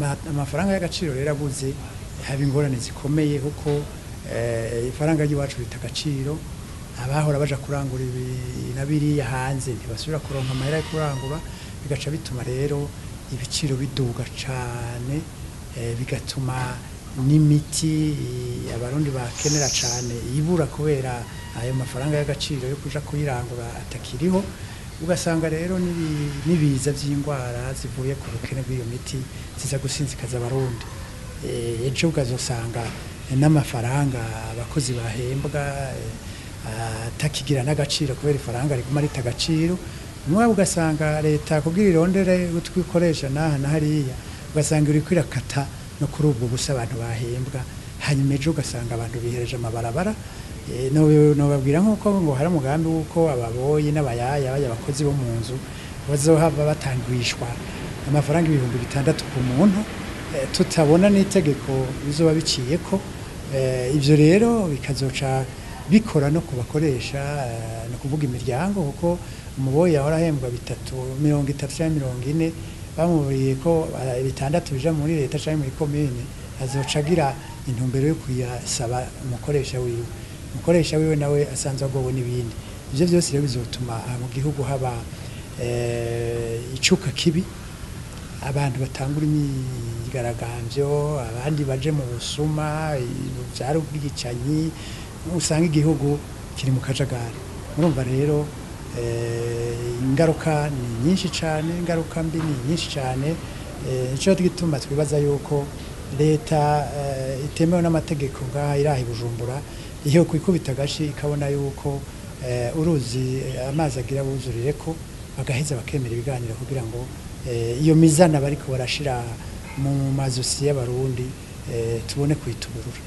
Amafaranga y'agaciro rero abuze, haba ingorane zikomeye, kuko ifaranga ry'iwacu rita agaciro. Abahora baja kurangura ibi na biriya hanze ntibasubira kuronka amahera yo kurangura, bigaca bituma rero ibiciro biduga cane, bigatuma n'imiti Abarundi bakenera cane ibura kubera ayo mafaranga y'agaciro yo kuja kuyirangura atakiriho. Ugasanga rero n'ibiza vy'indwara zivuye ku bukene bw'iyo miti ziza gusinzikaza Abarundi. Ejo ukazosanga n'amafaranga abakozi bahembwa atakigira n'agaciro kubera ifaranga riguma rita agaciro. Mwe ugasanga leta kugira irondere utwikoresha n'aha na hariya, ugasanga iriko irakata no kuri ubwo busa abantu bahembwa. Hanyuma ejo ugasanga abantu bihereje amabarabara. Nobabwira nk'uko ngo hari umugambi w'uko ababoyi n'abayaya, baya abakozi bo mu nzu, bazohava batangwishwa amafaranga 6000 ku muntu, tutabona n'itegeko bizoba biciyeko. Ivyo rero bikazoca bikora no kubakoresha, no kuvuga imiryango, kuko umuboyi yahora ahembwa bitatu, 30 canke 40, bamubwiye ko 6 bija muri leta canke muri komine, azoca agira intumbero yo kuyasaba umukoresha wiwe, umukoresha wiwe nawe asanzwe agowe n'ibindi. Ivyo vyose rero bizotuma mu gihugu haba icuka kibi, abantu batangura imyigaragambyo, abandi baje mu busuma, vyari ubwicanyi, usanga igihugu kiri mu kajagari. Murumva rero ingaruka ni nyinshi cane, ingaruka mbi ni nyinshi cane. Nico gituma twibaza yuko leta itemewe n'amategeko ngaha iraha i Bujumbura iyo kwikubita agashi, ikabona yuko uruzi amazi agira buzurireko, bagaheza bakemera ibiganiro kugira ngo iyo mizana bariko barashira mu mazosi y'Abarundi tubone kuyituburura.